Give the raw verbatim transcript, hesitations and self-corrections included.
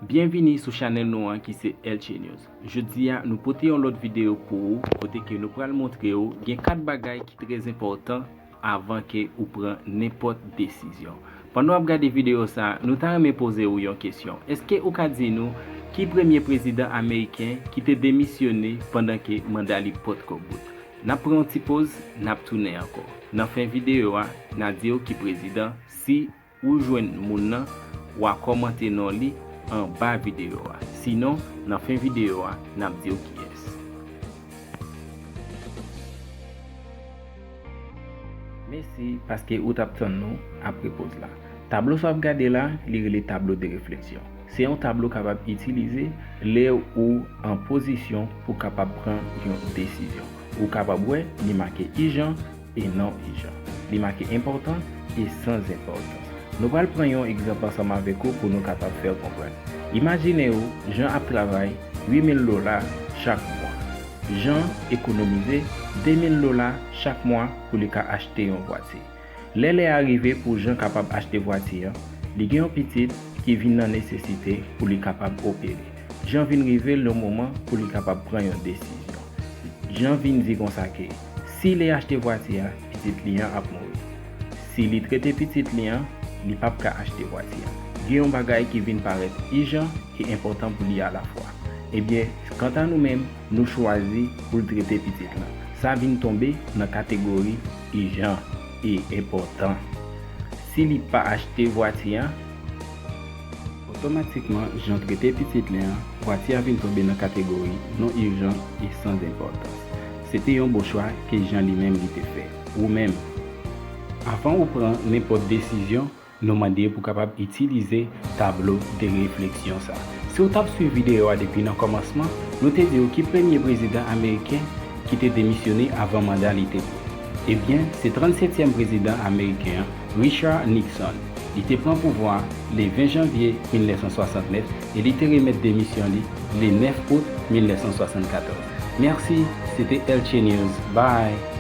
Byenvini sou chanèl nou an ki se Elche News. Jodi a, nou pote yon lòt videyo pou ou, kote ke nou pral montre w gen kat bagay ki trè enpòtan avan ke ou pran nenpòt desizyon. Pandan w ap gade videyo sa a, nou ta renmen poze w yon kesyon. Èske ou ka di nou ki premye prezidan ameriken ki te demisyone pandan ke manda li potko bout? N ap pran yon ti poz, n ap tounen ankò. Nan fen videyo a, n a di w ki prezidan, si ou jwenn moun nan, w a kòmante non li anba videyo a. Sinon, nan fen videyo a, n ap di w kiyès. Mèsi paske ou t ap tann nou apre poz la. Tablo sa w ap gade la, li rele tablo de refleksyon. Se yon tablo kapab itilize lè ou an pozisyon pou kapab pran yon desizyon. Ou kapab wè li make ijan e non ijan. Li make enpòtan e san enpòtans. Nou pral pran yon egzanp ansanm avèk ou pou nou kapab fè w konprann. Imajine w, Jan ap travay uit mil dola chak mwa. Jan ekonomize de mil dola chak mwa pou li ka achte yon vwati. Lè lè a rive pou Jan kapab achte vwati an, li gen yon pitit ki vin nan nesesite pou li kapab opere. Jan vin rive l yon moman pou li kapab pran yon desizyon. Jan vin di konsa ke si li achte vwati a, pitit li an ap mouri. Si li trete pitit li an, li p ap ka achte vwati a. Gen yon bagay ki vin parèt ijan e enpòtan pou li alafwa. Ebyen, kanta nou menm, nou chwazi pou l trete pitit lan. Sa vin tonbe nan kategori ijan e enpòtan. Si li pa achte vwati a, otomatikman, Jan trete pitit li an, vwati a vin tonbe nan kategori non ijan e san enpòtans. Se te yon bon chwa ke Jan li menm li te fè. Ou menm, avan ou pran nenpòt desizyon, nou mande pou kapab itilize tablo de refleksyon sa. Si w t ap swiv videyo a depi nan kòmansman, nou te di w ki premye prezidan ameriken ki te demisyone avan manda li te bout. Ebyen, se trannsetyèm prezidan ameriken an, Richard Nixon. Li te pran pouvwa le ven janvye mil nèf san swasannnèf e li te remèt demisyon li le nèf out mil nèf san swasannkatòz. Mèsi, se te Elche News. Bye!